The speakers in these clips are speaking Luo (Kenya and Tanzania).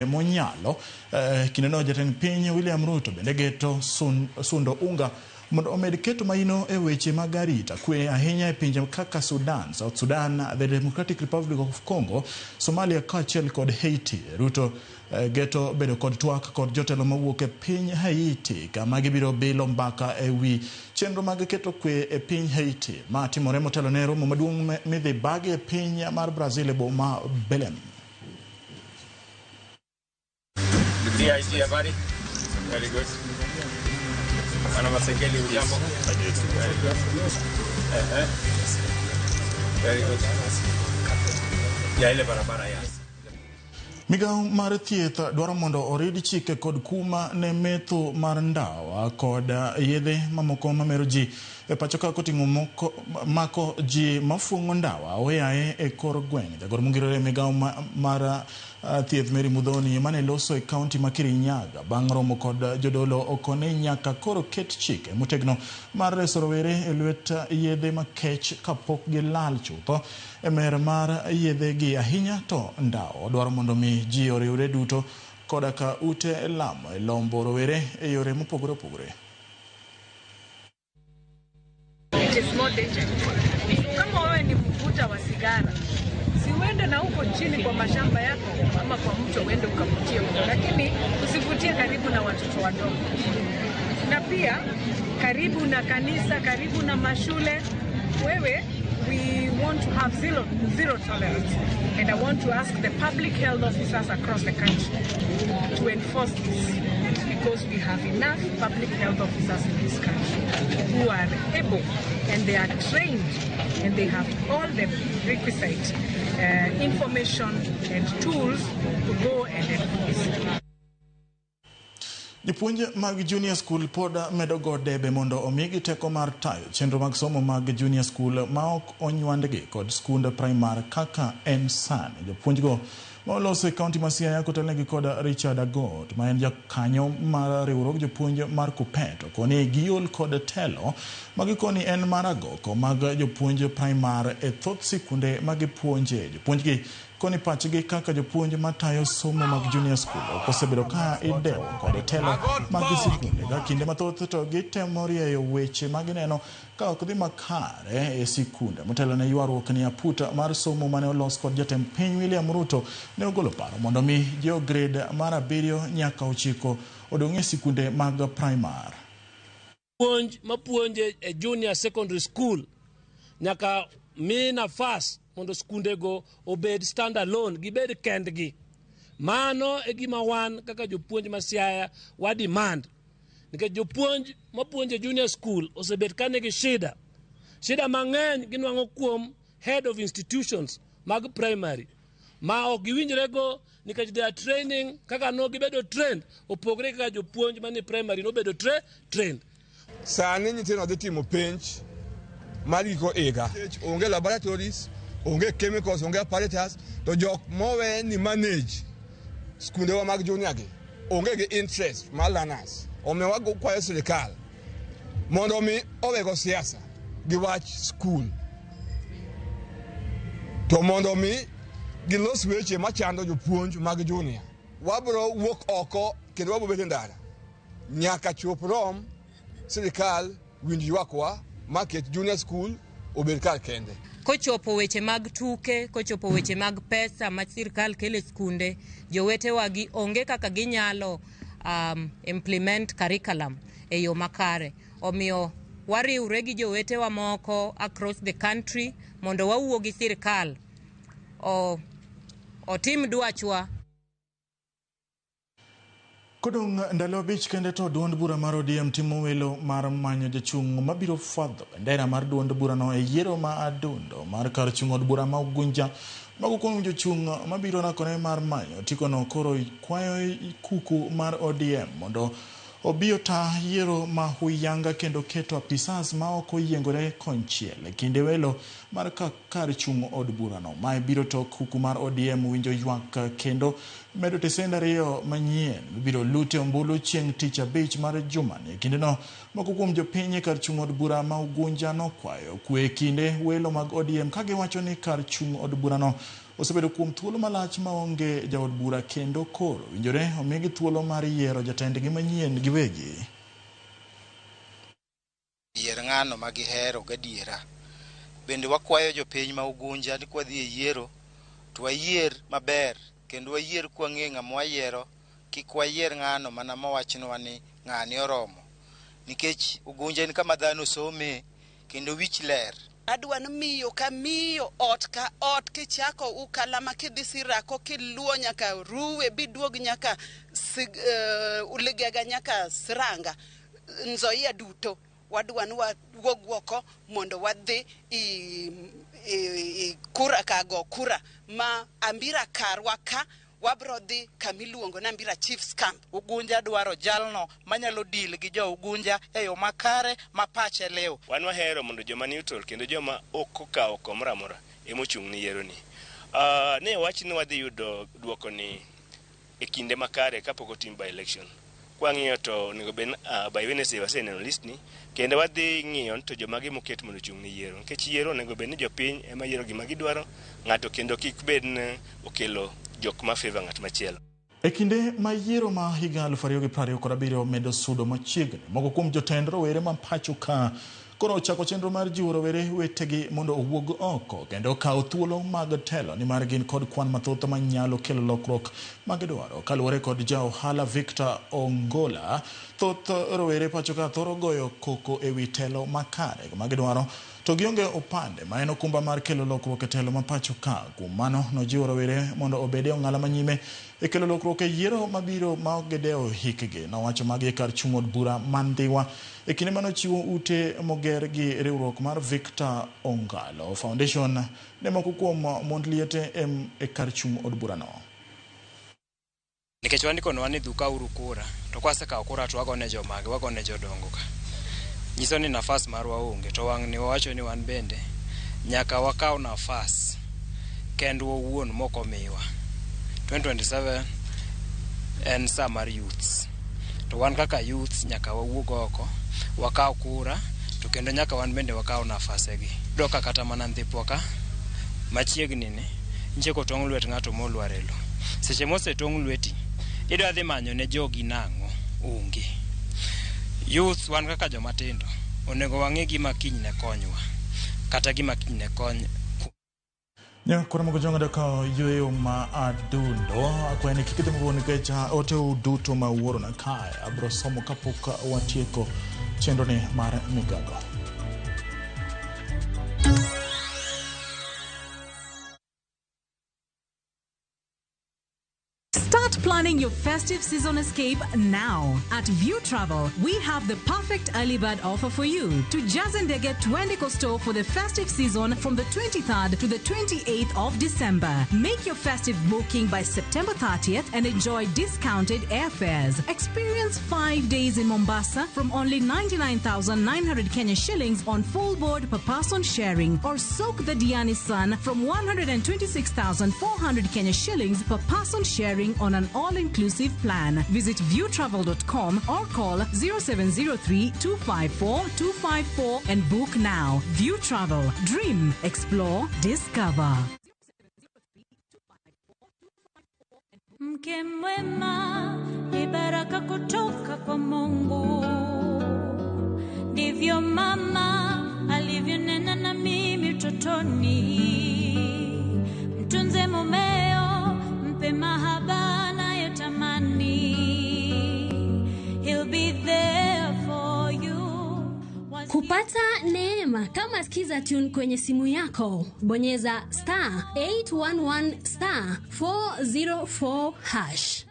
Monyalo. Kindeno jatend piny William Ruto bende geto sundo unga mondo omed keto maino e weche mag arita kwe ahinya e pinje kaka Sudan, South Sudan, the Democratic Republic of Congo, Somalia kaachiel kod Haiti. Ruto geto bedo kod twak kod jotelo mawuok e piny Haiti kama gibiro bilo mbaka e wi chenro mag keto kwe e piny Haiti. Ma timore motelo ne romo maduong' midhi bagi e piny mar Brazil e boma Belem. DIG habari? Very good. Bwana Masekeli hujambo? Very good. Eh, Very good. Ya ile barabara ya. Migawo mar thieth dwaro mondo orid chike kod kuma ne metho mar ndawa kod yedhe mamoko mamero ji e pacho ka koting'o moko mako ji mafuong'o ndawa oyaye e kor gweng'. Jagoro mongirore e migawo mar thieth Mary Muthoni mane loso e kaunti ma Kirinyaga bang' romo kod jodolo okone nyaka koro ket chike motegno mar reso rowere e lwet yedhe makech kapok gilal chutho e mer mar yedhe gi ahinya to ndawa. Odwaro mondo mi ji oriwre duto koda ka ute lamo e lombo rowere e yore mopogore opogore. It is more dangerous. Kama wewe ni mvuta wa sigara, si uende na huko chini kwa mashamba yako ama kwa mto uende ukavutie huko, lakini usivutie karibu na watoto wadogo, na pia karibu na kanisa, karibu na mashule. Wewe, we want to have zero tolerance, and I want to ask the public health officers across the country to enforce this, because we have enough public health officers in this country who are able and they are trained and they have all the requisite information and tools to go and enforce. Jopuonj mag junior school pod medo go debe mondo omigi teko mar tayo chenro mag somo mag junior school ma ok onywandgi kod skund primar kaka en sani. Jopuonjgo ma oloso e kaunti ma Siaya kotelnegi kod Richard Agot ma en jakanyo mar riwruog jopuonj mar KUPPET okoni giol kod telo ma gikoni en mar agoko mag jopuonj primar e thoth sikunde ma gipuonje. Jopuonjgi koni pachgi kaka jopuonj matayo somo mag junior school ok osebedo ka idewo kod telo mag sikunde ka kinde mathoth to gitemo rieyo weche ma gineno ka ok dhi makare e sikunde. Motelo ne ywaruok ni aputa mar somo mane olos kod jatend piny William Ruto ne ogolo paro mondo mi jo grade mar 7 nyaka 9 odong' e sikunde mag primar. Puonj mapuonje e junior secondary school nyaka mi nafas mondo skundego obed stand alone, gibed kendgi. Mano e gima wan kaka jopuonj ma Siaya wa demand. Nikech jopuonj mapuonjo e junior school osebet ka nigi shida. Shida mang'eny ginwang'o kuom head of institutions mag primary ma ok giwinjrego nikech their training kaka no gibedo trained opogre kaka jopuonj manie primary nobedo trained. Sani nyithindo dhi timo penj mar giko higa. Onge laboratories, onge chemicals, onge apparatus, to jok mowe ni manage skundewa mag junior gi onge gi interest mar learners. Omiyo wakwayo sirikal mondo mi owego siasa gi wach skul, to mondo mi gilos weche machando jopuonj mag junior. Wabro wuok oko kendo wabro bet e ndara nyaka chop rom sirikal winj ywakwa ma ket junior school obed kar kende. Kochopo weche mag tuke, kochopo weche mag pesa ma sirkal kelo e skunde, jowetewagi onge kaka ginyalo implement curriculum e yo makare. Omiyo wariwre gi jowetewa moko across the country mondo wawuo gi sirkal otim dwachwa. Kodong' ndalo 5 kende to duond bura mar ODM timo welo mar manyo jachung' mabiro fwadho bendera mar duond burano e yiero ma adundo mar kar chung' od bura ma Ugunja. Mago kuom jochung' mabiro rakore mar manyo otikono koro kwayo kuku mar ODM mondo obi ota yiero ma huyanga kendo keto apisas ma ok oyiengore konchiel e kinde welo mar kar chung' od burano. Mae biro tok kuku mar ODM winjo ywak kendo medo tesende 2 manyien mibiro lute ombulu chieng' tich 5 mar jumani. E kindeno moko kuom jopiny e kar chung' od bura ma Ugunja nokwayo kwe e kinde welo mag ODM ka giwacho ni kar chung' od burano osebedo kuom thuolo malach maonge jaod bura kendo koro winjore omigi thuolo mar yiero jatendgi manyien giwegi. Yier ng'ano ma gihero gadiera. Bende wakwayo jopiny ma Ugunja ni kwadhi e yiero to wayier maber kendo wayier kwang'e ng'ama wayiero, kik wayier ng'ano mana mawachnwa ni ng'ani oromo. Nikech Ugunja en kama dhano some kendo wich ler. Adwa ni miyo ka miyo, ot ka ot, kichako Ukalama kidhi Sirako kiluwo nyaka Ruwe biduog nyaka Uligega nyaka Siranga, Nzoia duto. Wadwa ni wawuog oko mondo wadhi i kura ka go kura ma Ambira karwa ka wabro dhi kamiluongo ni Ambira Chiefs Camp. Ugunja dwaro jalno manyalo deal gi jo Ugunja e yo makare ma pache liw. Wan wahero mondo joma neutral kendo joma ok okawo komoro amora emochung' ni yiero ni. Ne wach ni wadhi yudo duoko ni e kinde makare kapok otim by election. Kwang'iyo to onego bed by Wednesday waseneno list ni kendo wadhi ng'iyo to jomage moket mondo ochung' ni yiero. Nikech yiero onego bed ni jopiny ema yiero gima gidwaro, ng'ato kendo kik bed ni okelo jok ma favor ng'at machielo. E kinde ma yiero ma higa 2027 medo sudo machiegni, moko kuom jotend rowere ma pacho ka koro ochako chenro mar jiwo rowere wetegi mondo owuog oko kendo okaw thuolo mag telo nimar gin kod kwan mathoth manyalo kelo lokruok magidwaro. Kaluwore kod ja ohala Victor Ongola, thoth rowere pacho ka thoro goyo koko ewi telo makare magidwaro to gionge opande ma en okumba mar kelo lokruok e telo ma pacho ka. Kuom mano nojiwo rowere mondo obed e ong'ala manyime e kelo lokruok e yiero mabiro ma ok gidewo hikgi. Nowacho magi e kar chung' od bura ma Ndhiwa e kinde manochiwo ute moger gi riwruok mar Victor Ongalo Foundation ne moko kuom mond liete e kar chung' od burano. Nikech wandikonwa ni dhukauru kura, to kwasekawo kura to wagone jomage, wagone jodongo ka. Nyiso ni nafas marwa onge, to wang' ni wawacho ni wan bende nyaka wakaw nafas kendwa owuon mok omiwa. 2027 en sa mar youths. To wan kaka youths nyaka wawuog oko, wakaw kura, to kendo nyaka wan bende wakaw nafasegi. Iyudo ka kata mana Ndhipwa ka, machiegni ni, nitie kotong' lwet ng'ato molwar e lo. Seche mosetong' lweti, idwa dhi manyo ne jogi nang'o? Onge. Youths wan kaka joma tindo, onego wang'e gima kiny ne konywa, kata gima kiny ne kony. Nyakora mogo jong'ado ka yueyo ma adundo akwayo ni kik idhi mabor nikech oteu duto ma uorona kae abiro somo kapok watieko chenro ni mar migago. Start planning your festive season escape now. At View Travel, we have the perfect early bird offer for you. To Jazendege Twendiko store for the festive season from the 23rd to the 28th of December. Make your festive booking by September 30th and enjoy discounted airfares. Experience 5 days in Mombasa from only 99,900 Kenya shillings on full board per person sharing, or soak the Diani Sun from 126,400 Kenya shillings per person sharing on an all-inclusive plan. Visit viewtravel.com or call 0703 254 254 and book now. View Travel. Dream, explore, discover. Mke mwema ni baraka kutoka kwa Mungu, ndivyo mama alivyonena na mimi utotoni. Mtunze mumeo, mpe mahaba anayotamani. He'll be there for you. Kupata neema kama Skiza Tune kwenye simu yako, bonyeza star 811 star 404 hash.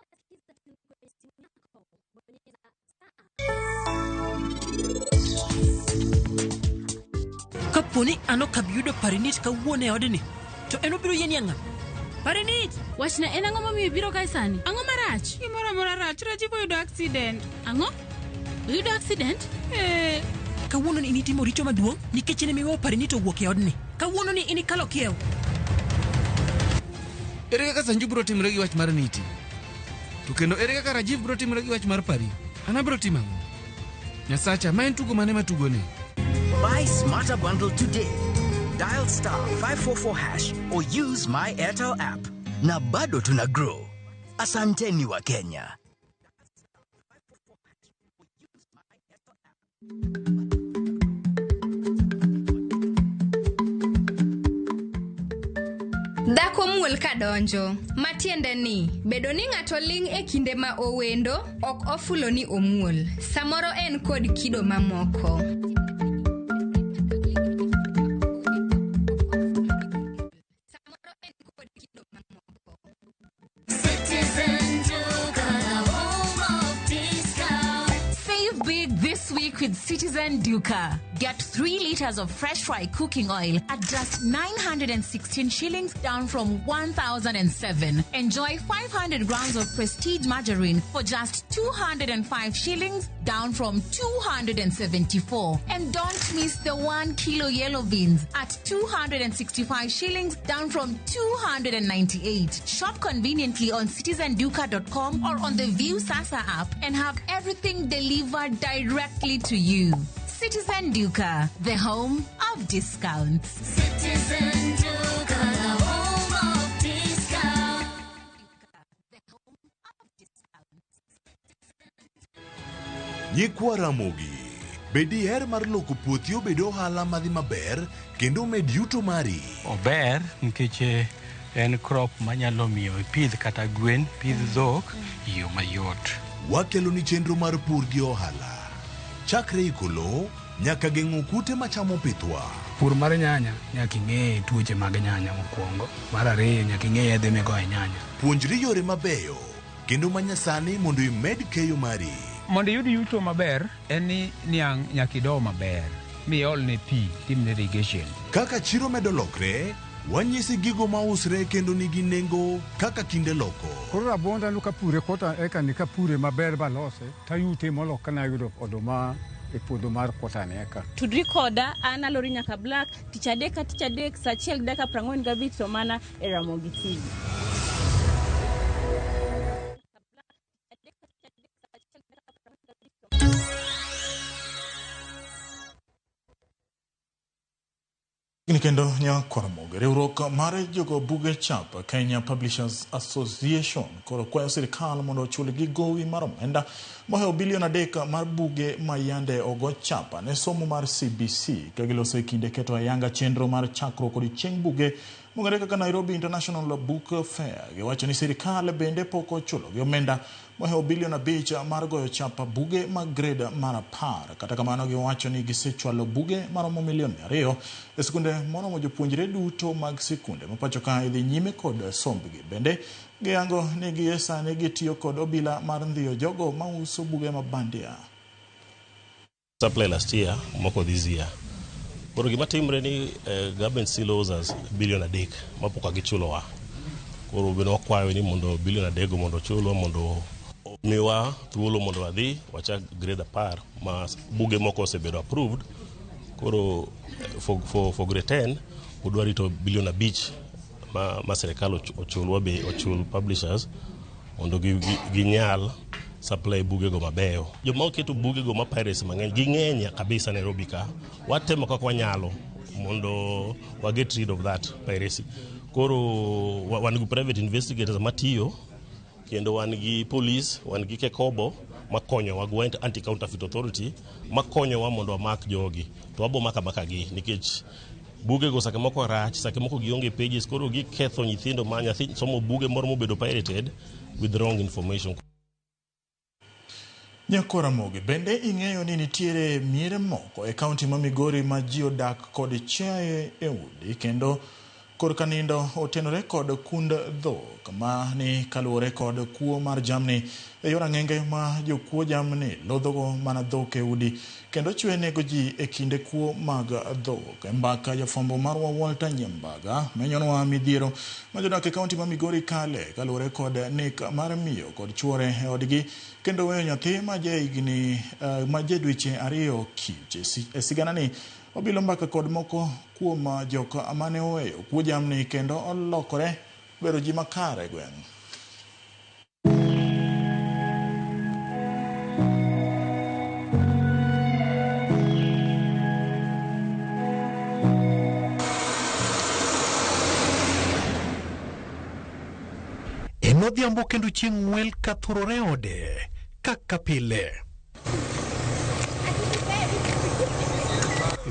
Kapo ni an ok abi yudo Parinit kawuono e odni, to en obiro yieni ang'a? Parinit, wachna en ang'o momiyo ibiro kae sani? Ang'o marach? Gimoro amora rach, Rajiv oyudo accident. Ang'o? Oyudo accident? Eh. Kawuono ni initimo richo maduong' nikech in emiweyo Parinit owuok e odni. Kawuono ni inikalo kiewo. Ere kaka Sanju biro timore gi wach mar Niti? To kendo ere kaka Rajiv biro timore gi wach mar Pari? An abiro timo ang'o? Nyasacha, ma en tugo mane matugoni? Buy Smarter Bundle today. Dial star 544 hash or use my Airtel app. Na bado tuna grow. Asanteni wa Kenya. Dhako muol kadonjo, matiende ni bedo ni ng'ato ling' e kinde ma owendo ok ofulo ni omuol. Samoro en kod kido mamoko. Save big this week with Citizen Duka. Get 3 liters of fresh fry cooking oil at just 916 shillings, down from 1,007. Enjoy 500 grams of prestige margarine for just 205 shillings, down from 274. And don't miss the 1 kilo yellow beans at 265 shillings, down from 298. Shop conveniently on citizenduka.com or on the View Sasa app and have everything delivered directly to you. Citizen Duka, the home of discounts. Citizen Duka, the home of discount. Nyikwa Ramogi, be diher mar loko puothi obed ohala madhi maber kendo med yuto mari? Ober nikech en crop manyalo miyo ipidh kata gwen, pidh dhok e yo mayot. Wakeloni chenro mar pur gi ohala. Chakre iko lowo nyaka geng'o kute machamo pithwa. Pur mar nyanya nyaka ing'e tuoche mag nyanya mokwongo. Mar ariyo nyaka ing'e yedhe migoyo e nyanya. Puonjri yore mabeyo kendo manyasani mondo imed keyo mari. Mondo iyud yuto maber en ni niang' nyaka ido maber miolne pi timne irrigation. Kaka chiro medo lokre, wanyisi gigo mausre kendo nigi nengo kaka kinde loko. Koro rabuonda no kapure kota eka ni kapure maber balose tayute molo kana yudo oduma e puodho mar kota ni eka. Tudri koda an Alori nyaka Black tich adek ka tich adek saa achiel gi dakika 45 to mana e Ramogi TV. Ni kendo nyakwaramogi riwruok mar jogo buge chap Kenya Publishers Association koro kwayo sirikal mondo ochulgi gowi mar omenda mohewo bilion 3 mar buge ma yande ogo chapa ne somo mar CBC ka giloso e kinde keto ayanga chenro mar chakruok odiochieng' buge mong'ere kaka Nairobi International Book Fair. Giwacho ni sirikal bende pok ochulogi omenda mohewo bilion 5 mar goyo chapa buge mag grade mar 10. Kata kamano giwacho ni gisechwalo buge maromo milion 200 e sikunde moromo jopuonjre duto mag sikunde ma pacho ka idhi nyime kod sombgi. Bende giyango ni gie sani gitiyo kod obila mar ndhiyo jogo mauso buge ma bandia. Supply last year, moko this year. Koro gima timre ni government still owes us bilion 3 mapok gichulowa. Koro bende wakwayo ni mondo bilion 3 mondo ochulwa mondo miwa thuolo mondo wadhi wachak grade 10 ma buge moko osebedo approved. Koro for grade 10 udwa rito bilion 5 ma sirikal ochulwa be ochul publishers mondo ginyal supply bugego mabeyo. Joma oketo bugego ma piracy mang'eny ging'eny kabisa Nairobi ka. Watemo kaka wanyalo mondo wa get rid of that piracy. Koro wan gi private investigators matiyo kendo wan gi police, wan gi Kekobo makonyowa gi anti-counterfeit authority makonyowa mondo wamak jogi. To wabo maka maka gi nikech bugego sake moko rach, sake moko gionge pages, koro giketho nyithindo ma nyathi somo buge moro mobedo pirated with wrong information. Nyakwaramogi, bende ing'eyo ni nitiere miere moko e kaunti ma Migori ma ji odak kod chiaye e udi kendo korka nindo otenore kod kund dhok ma ni kaluwore kod kuo mar jamni e yor ang'enge ma jokuo jamni lodhogo mana dhok e udi kendo chwe nego ji e kinde kuo mag dhok. E mbaka jafwambo marwa Walter Nyambaga menyonwa midhiero ma jodak e kaunti ma Migori kale kaluwore kod nek mar miyo kod chuore e odgi kendo weyo nyathi ma ja higni ma ja dweche 2 kich. E siganani obilo mbaka kod moko kuom jok mane oweyo kuo jamni kendo olokore bedo ji makare e gweng'. En odhiambo kendo chieng' ng'wel kathurore ode kaka pile.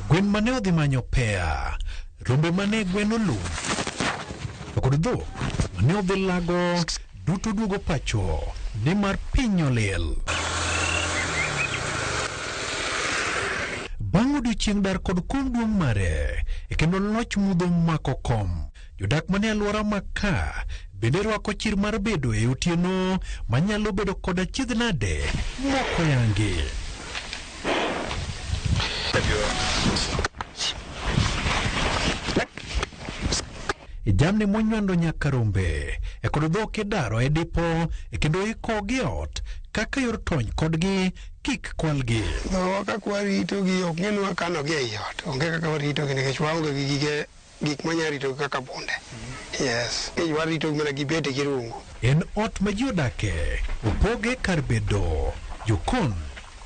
Gwen mane odhi manyo pea, rombe mane gweno lum, to kod dhok mane odhi lago duto duogo pacho nimar piny olil. Bang' odiochieng' dar kod kom duong' mare, e kendo loch mudho mako kom. Jodak mane alwora ma ka bende rwako chir mar bedo e otieno manyalo bedo koda chiedh nade moko yangi. Jamni monywando nyaka rombe e kod dhok idaro e dipo e kendo ikogi e ot kaka yor tony kodgi kik kwalgi. Dhowa kaka waritogi ok ng'e ni wakanogi ei ot. Onge kaka waritogi nikech waonge gi gige gik manya ritogi kaka bunde. Yes. Nikech waritogi mana gi bete gi rungu. En ot ma ji odake, opoge kar bedo, jokon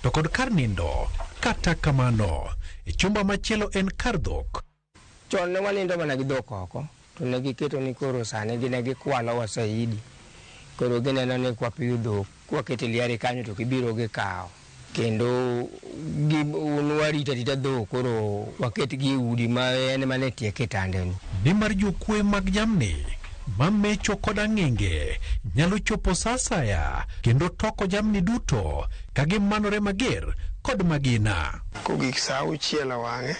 to kod kar nindo. Kata kamano, e chumba machielo en kar dhok. Chon ne wanindo mana gi dhok oko, to ne giketo ni koro sani gine gikwalowa saidi. Koro gineno ni kwapidho dhok, kwaketo e liare kanyo to gibiro gikawo. Kendo warito arita dhok koro waketgi e udi ma en mana e tie kitandeni. Nimar jokwe mag jamni mamecho kod ang'enge nyalo chopo sa asaya kendo toko jamni duto ka gimanore mager kod magina. Kogik sa auchiel owang'e,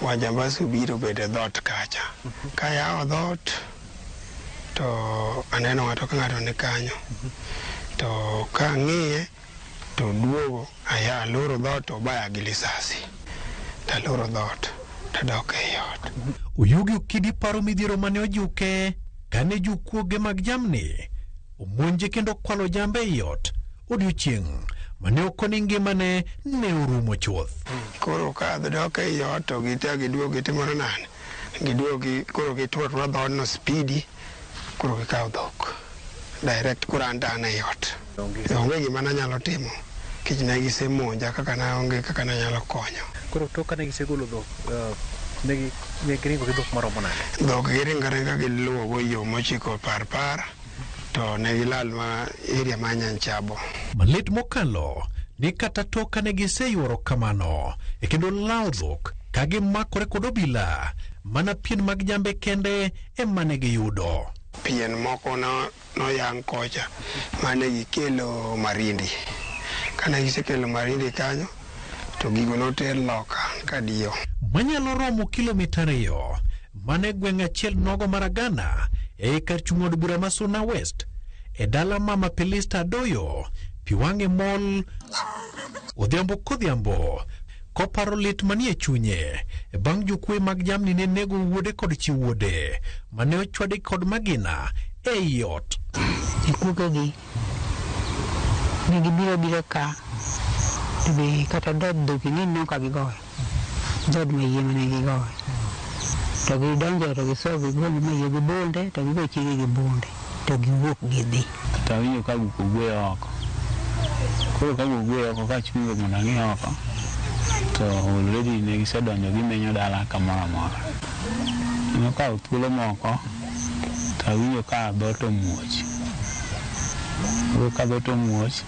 wajambasi obiro bedo e dhoot kacha. Kayawo dhoot to aneno ng'ato ka ng'ato ni kanyo. To ka ang'iye to duogo aya aloro dhoot to obaya gi lisasi. Taloro dhoot tadok ei ot. Oyugi Okidi paro midhiero mane ojuke kane jokuoge mag jamni omonje kendo kwalo jambe ei ot odiochieng' mane okoni ngimane ne orumo chuth. Koro ka adok ei ot to gite giduogo gitimore nade? Giduogo koro gituro atura dhoodno spidi koro gikawo dhok. Direct koro an to an ei ot. Onge gima nanyalo timo nikech ne gisemonja kaka naonge kaka nanyalo konyo. Koro tok kane gisegolo dhok, ne giringo gi dhok maromo nade? Dhok giringo aringa giluwo go yo mochiko parpar to ne gilal ma area ma Nyanchabo. Malit mokalo ni kata tok kane giseyuoro kamano e kendo lawo dhok ka gimakore kod obila, mana pien mag jambe kende ema ne giyudo. Pien moko noyang' kocha mane gikelo Marindi. Kane gisekelo Marindi kanyo to gigo noter loka kadiyo. Manyalo romo kilomita 2 mane gweng' achiel nogo mar Agana ei kar chung' od bura ma Suna West e dala Mama Pelista Adoyo, pi wang'e mol odhiambo kodhiambo koparo lit manie chunye bang' jokwe mag jamni ne nego wuode kod chi wuode mane ochwadi kod magina ei ot. Jokuogegi ne gibiro biro ka to be kata dhood dhok ing'e ni ka gigoyo dhood mayie mane gigoyo to gidonjo to gisogo gigo mayie gi bunde to gigo chiege gi bunde to giwuok gidhi. To awinjo ka guok ogweyo oko. Koro ka guok ogweyo oko kachungo mondo ang'i oko to already ne gisedonjo gimenyo dala kamoro amora. Nokawo thuolo moko to awinjo ka dhoot omuoch. Koro ka dhoot omuoch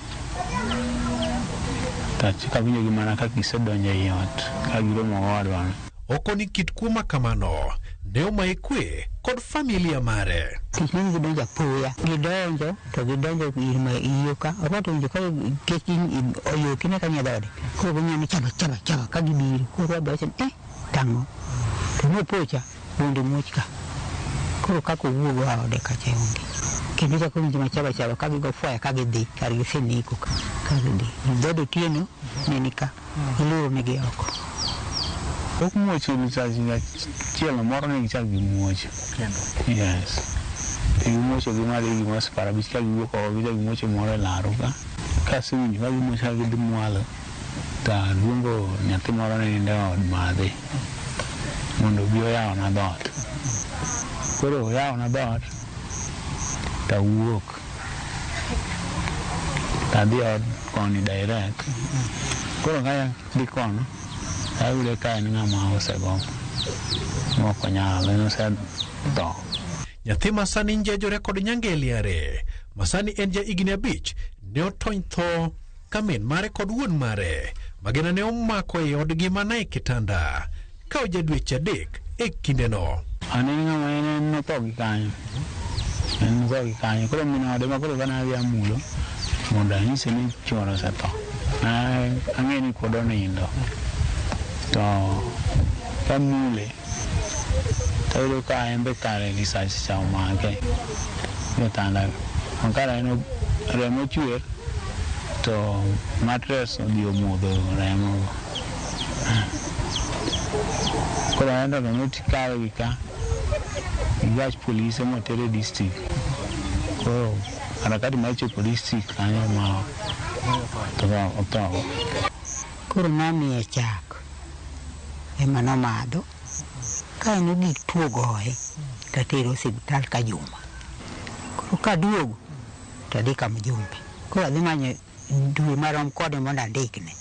to achako awinjogi mana ka gisedonjo ei ot ka giromo gowadwano. Okoni kit kuo ma kamano ne omaye kwe kod familia mare. Tich ne gidonjo apoya, gidonjo to gidonjo ir ma iyo ka, orwako winjo ka kech oyoki ne kanie dhode. Koro ginyalo ni chaba chaba chaba ka gibiro. Koro wadwa wacho ni tang'o. To nopocha bunde muoch ka. Koro kaka owuog oa ode kacha onge. Kendo chako winjo ma chaba chaba ka gigo fwaya ka gidhi kar giseneko ka gidhi. Dhood otieno ne ni ka, iloro negi oko. Tok muocho lisasi achiel moro ne gichako gimuocho. Yes. To gimuocho gi malo gimoro apar abich ka giwuok oko gichako gimuocho moro e laro ka. Kasewinjo ka gimuocho ka gidhi mwalo to aluongo nyathi moro ne nindo e od madhi mondo obi oyawna dhoot. Koro oyawna dhoot to awuok to adhi e od koni direct. Koro ka adhi kono ayude ka en ng'ama osego mok onyal, en osetho. Nyathi ma sani njejore kod nyange liare, ma sani en ja higni 5, ne otony tho ka min mare kod wuon mare magina ne omako e odgi mana e kitanda ka oja dweche 3 e kindeno. Aneno ng'ama en notho gi kanyo. En notho gi kanyo. Koro min ode ma koro kane adhi amulo mondo anyise ni chuore osetho. Ang'e ni pod onindo. To kamule tayudo ka en be kare risasi cha omake e kitanda. Kare en remo chwer to mattress odhi omodho remo go. Koro en to nokawe gi ka gi gach polise motere district. Koro harakati mar chopo district kanyo ma to otho. Koro namiye chak ema nomadho. Ka en ogik tuo goye tatere osiptal ka juma. Koro kaduogo tadhi ka mjumbe. Koro adhi manyo dwe marom kode mondo andikne.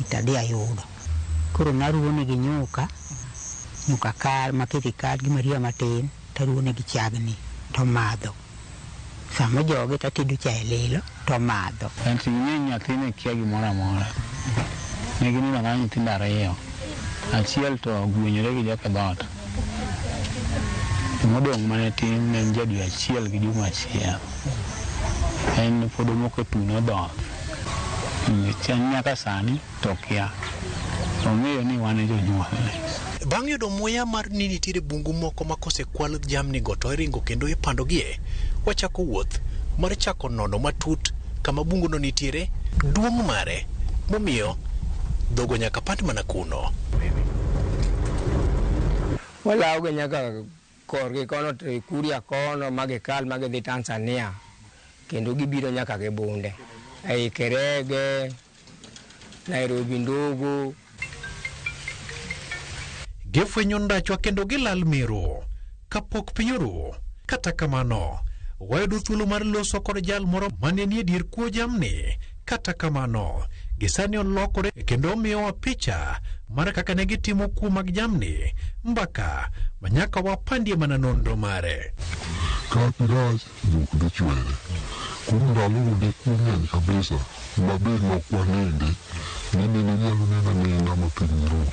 Tadhi ayudo. Koro naruwone gi nyuka, nyuka kal makete kal gi mariwa matin taruwone gi chagni to madho. Sama ojoge tatedo chae lilo to madho. En to ing'e nyathini kia gimoro amora. Ne ginindo kanyo nyithindo 2. Achiel to ogwenyore gi joka dhoot. Modong' mane tin ne en ja dwe 1 gi juma 1. En pod omoko e thuno dhoth. Nyaka sani to kia. Ong'eyo ni wan e jonyuolne. Bang' yudo muya mar ni nitiere bungu moko ma kosekwal jamni go to iringo kendo ipandogie, wachako wuoth mar chako nono matut kama bunguno nitiere, duong' mare, momiyo dhogo nyaka pand mana kuno. Walawogi nyaka korgi kono to Kuria kono ma gikal ma gidhi Tanzania kendo gibiro nyaka gi bunde ei Kerege, Nairobi Ndogo. Gifwenyo ndachwa kendo gilal Meru kapok piny oru. Kata kamano, wayudo thuolo mar loso kod jal moro mane nie dier kuo jamni. Kata kamano, gisani olokore kendo omiyowa picha mar kaka ne gitimo kuo mag jamni, mbaka ma nyaka wapandie mana nonro mare. Ka pi rach, dhok dhi chwere. Kuom ndalogo ne kuo ng'eny kabisa mabe nok wanindi ni nene inyalo neno anina ma piny ru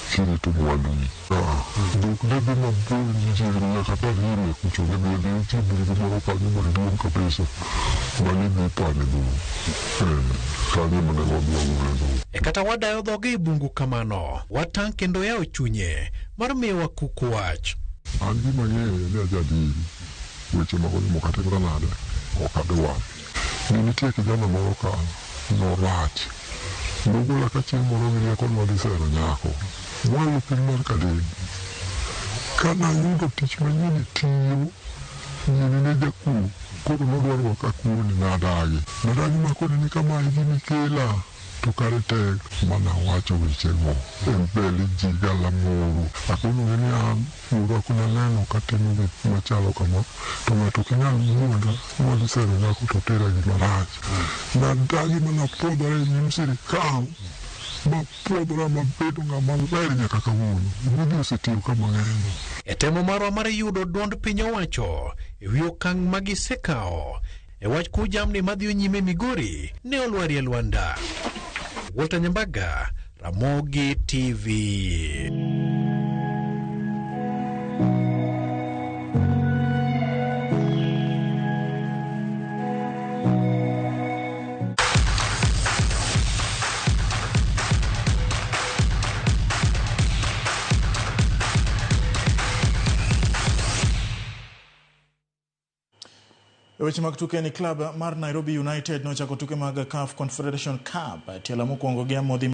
kirito mwanduni. Dhok ne dhi mabor chiegni nyaka Tarime kucho ne dhi nitie bungu moro kanyo maduong' kabisa mane dhi pane dhok. Kanyo ema ne wadhi wagole dhok. E kata wadayo dhoge e bungu kamano, watang' kendo yawo chunye mar miyowa kuku wach. An gima ang'eyo ni ajadieri weche mag olemo katimra nade ok adwar. Ne nitie kijana moro ka norach. Nogola ka chieng' moro gi rieko nwadhi sero nyako. Mwalo piny mar Kadem. Kanayudo tich manyien tiyo, nyini ne jakuo. Koro nodwaro kakuo ni nadagi. Nadagi makone ni kama e gima ikela. To kare tek mana wacho wechego e mbele ji galamoro. Akonogi ni an wuora ok naneno katimo gik machalo kama to ng'ato ok nyal wuonda ni wadhi sero nyako to tera gima rach. Nadagi mana puodhora e nyim sirikal mapuodhora mabedo ng'ama ler nyaka kawuono. Gigi osetiyo ka mang'eny. E temo marwa mar yudo duond piny owacho e wi okang' ma gisekawo e wach kuo jamni madhi nyime Migori ne olwarie lwanda. Walter Nyambaga, Ramogi TV. E weche mag tuke ni klab mar Nairobi United nochako tuke mag CAF Confederation Cup tielo mokwongo gi amodhi.